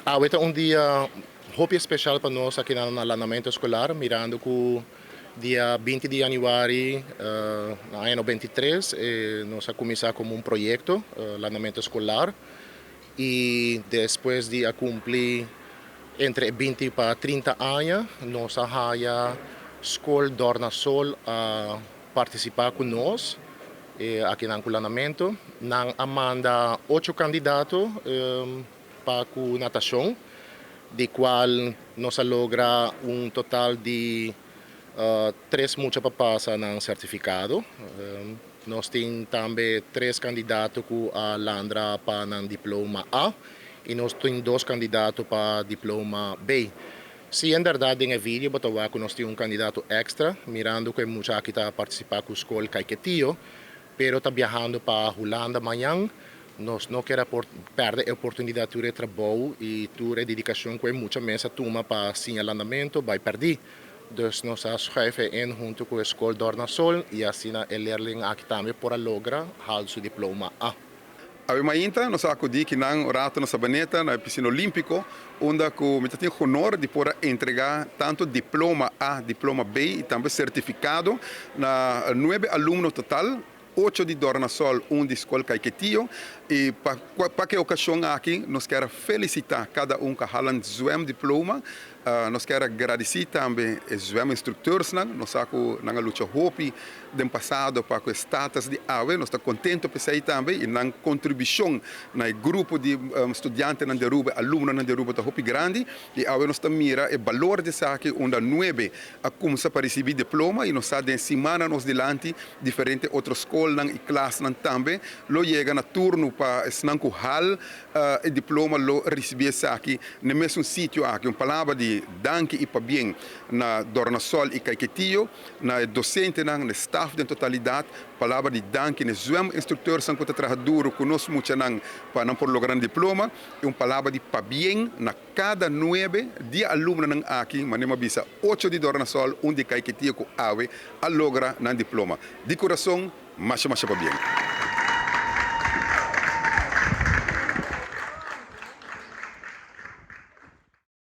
Awe ta un dia hopi special pa nos aki na landamento escolar, mirando cu dia 20 di januari na aña 93 nos a cuminsa como un proyecto, landamento escolar, y despues di a cumpli entre 20 pa 30 aña, nos a haya Scol Dornasol a participa cu nos aki na landamento. Nan a manda ocho candidato pa cu natacion, di cual nos a logra un total di tres mucha pa pasa nan certificado. Nos tin tambe tres candidato cu a landa pa nan diploma A y nos tin dos candidato pa diploma B. Si, en berdad, den e video bo ta wak nos tin un candidato extra, mirando cu e mucha aki ta participa cu scol Caiquetio, pero ta viajando pa Hulanda mañan. Nos no kier perde e oportunidad tur e trabou y tur e dedicacion cu e mucha mes a tuma pa siña landamento bay perdi. Dus nos a schuif in hunto cu scol Dornasol y asina e leerling aki tambe por a logra haal su diploma A. Awe mainta, nos a acudi akinan un rato na Sabaneta, na piscina olimpico, unda cu mi tin honor di por entrega tanto diploma A, diploma B y tambe certificado na nuebe alumno total, ocho di Dornasol, un di Scol Caiquetio. Y pa e ocasion aki, nos kier felicita cada un cu a haal un zwemdiploma. Nos kier gradici tambe e zweminstructeurs, nos sa cu nan a lucha hopi den pasado pa e status di awe, nos ta contento pa esey tambe y nan contribucion na grupo di studiantenan di Aruba, alumnonan di Aruba ta hopi grandi y awe nos ta mira e balor di esaki, unda nuebe a cuminsa pa ricibi diploma y nos sa den siman nos dilanti diferente otro scol y klas tambe lo yega na turno pa esnan cu haal e diploma lo ricibi esaki na mesun sitio aki. Un palabra di danki y pabien na Dornasol y Caiquetio, na docentenan, na staff den totalidad, palabra di danki na zweminstructeurs cu ta traha duro cu nos muchanan pa nan por logra un diploma y un palabra di pabien na cada nuebe di alumnonan aki, manera mi a bisa, ocho di Dornasol, un di Caiquetio cu awe a logra nan diploma. Di curason, masha masha pabien.